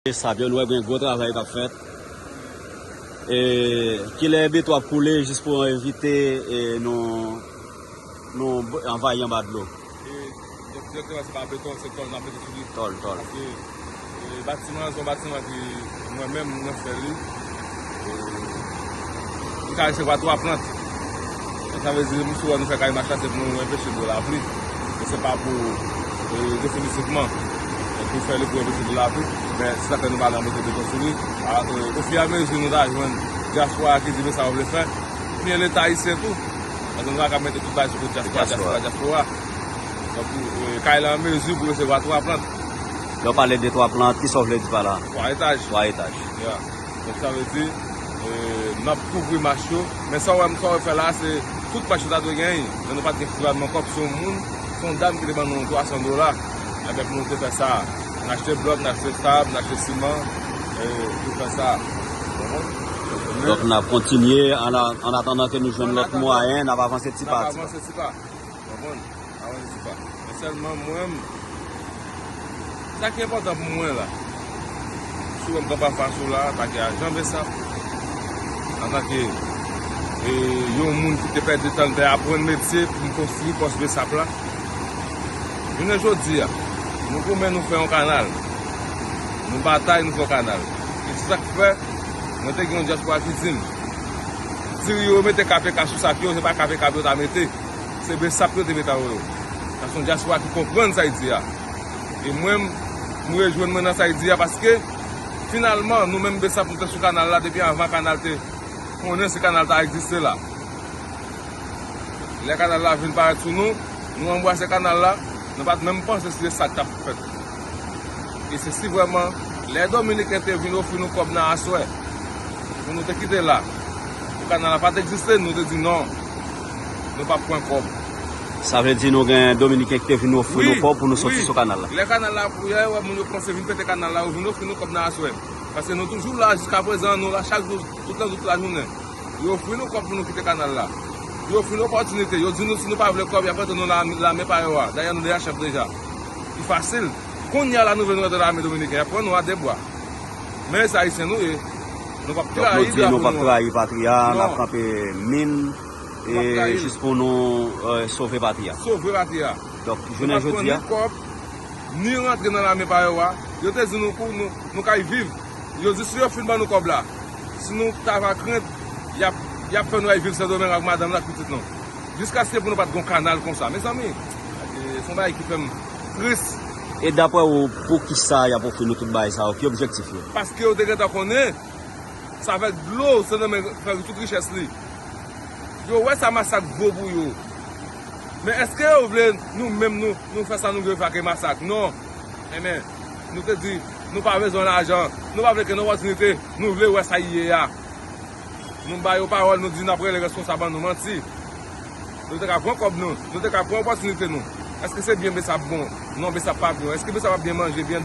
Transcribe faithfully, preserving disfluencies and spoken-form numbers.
Sa byen, nou wè gen gwo travay k ap fèt. E, kilè beton ap koule jis pou evite, e, nou, nou anvayi anba dlo? E, direktè, se pa beton, se tòl n ap mete sou li. Tòl, tòl. Paske, e, batiman an se yon batiman ki mwen menm mwen fè li. E, li ka resevwa twa plant. Sa vle di, sou wè nou fè kay mach la, se pou nou enpeche dlo lapli. E se pa pou, e, definitivman, e, pou fè li pou enpeche dlo lapli. Men se sa k fè nou pa antre mete beton sou li. A, e, ofiramezi nou ta jwenn dyaspora ki di men sa yo vle fè. Oubyen Leta ayisyen tou. Paske nou pa ka mete tout bagay sou kont dyaspora, dyaspora, dyaspora. Donk, e, kay la an mezi pou resevwa twa plant. Lè w pale de twa plant, kisa w vle di pa la? Twa etaj. Twa etaj. Ya. Donk, sa vle di, e, n ap kouvri mach yo. Men sa w wè, sa w wè fè la, se tout mach yo ta dwe genyen. Men nou pa t gen sifizamman kòb, se yon moun, se yon dam ki te ban nou twa san dola. Ebyen, pou nou te fè sa, n achte blòk, n achte tab, n achte siman, e, pou fè sa. Konprann? Donk, n ap kontinye, an a-, an atandan ke nou jwenn lòt mwayen, n ap avanse ti pa ti pa. N ap avanse ti pa. Konprann? Avan nou di pa. Men sèlman mwen, sa ki enpòtan pou mwen la, si w wè m kanpe anfas ou la, antanke ajan BSAP, antanke, e, yon moun ki te pèdi tan l te aprann metye pou m konstwi pòs BSAP la. Jounen jodi a, nou goumen, nou fè yon kanal. Nou batay, nou fè yon kanal. E se sa k fè, mwen te gen yon dyaspora ki di m, diri yo mete K P K sou sak yo, se pa K P K pou yo ta mete. Se BSAP yo te mete avè yo. Sa se yon dyaspora ki konprann sa y di a. E mwen, m rejwenn mwen nan sa y di a paske, finalman, nou menm BSAP nou te sou kanal la depi anvan kanal te konnen si kanal ta egziste la. Lè kanal la vin parèt sou nou, nou anbrase kanal la, nou pa t menm panse si se sa k t ap fèt. E se si vrèman, lè Dominiken te vin ofri nou kòb nan aswè, pou nou te kite la, pou kanal la pa t egziste, nou te di non, nou p ap pran kòb. Sa vle di nou gen Dominiken ki te vin ofri nou kòb pou nou soti sou kanal la? Wi, wi. Lè kanal la, lè yo wè moun yo kòmanse vin pete kanal la, yo vin ofri nou kòb nan aswè. Paske nou toujou la, jiskaprezan, nou la chak jou, tout nan tout lajounen. Yo ofri nou kòb pou nou kite kanal la. Yo ofri nou opòtinite. Yo di nou si nou pa vle kòb, y ap rantre nou nan lame pa yo a. Dayè, nou deja chèf deja. Pi fasil. Kounye a la, nou vle nou rantre nan lame dominiken. Y ap pran nou a de bwa. Men se Ayisyen nou ye. Nou p ap trayi drapo nou an. Donk, nou di nou p ap trayi patri a, n ap kanpe min, e, jis pou nou, e, sove patri a. Sove patri a. Donk, jounen jodi a. Nou p ap pran ni kòb, ni rantre nan lame pa yo a. Yo te di nou kou nou, nou kay viv. Yo di si yo fin ban nou kòb la, si nou ta va krent, y ap, y ap fè nou al viv Sendomeng ak madanm nou ak pitit nou. Jiskaske pou nou pa t gon kanal konsa. Mezanmi, se yon bagay ki fè m tris. E daprè ou, poukisa y ap ofri nou tout bagay sa yo? Ki objektif yo? Paske yo te gentan konnen, se avèk dlo Sendomeng fè tout richès li. Yo wè sa masak vo pou yo. Men èske yo vle nou menm nou, nou fè sa nou vle fè ak masak? Non. Enben, nou te di, nou pa bezwen lajan. Nou pa vle kenn opòtinite. Nou vle wè sa y ye a. Nou ba yo pawòl, nou di n ap rele reskonsab an nou manti. Nou te ka pran kòb nou. Nou te ka pran opòtinite nou. Èske se byen BSAP bon? Non, BSAP pa bon. Èske BSAP ap byen manje, byen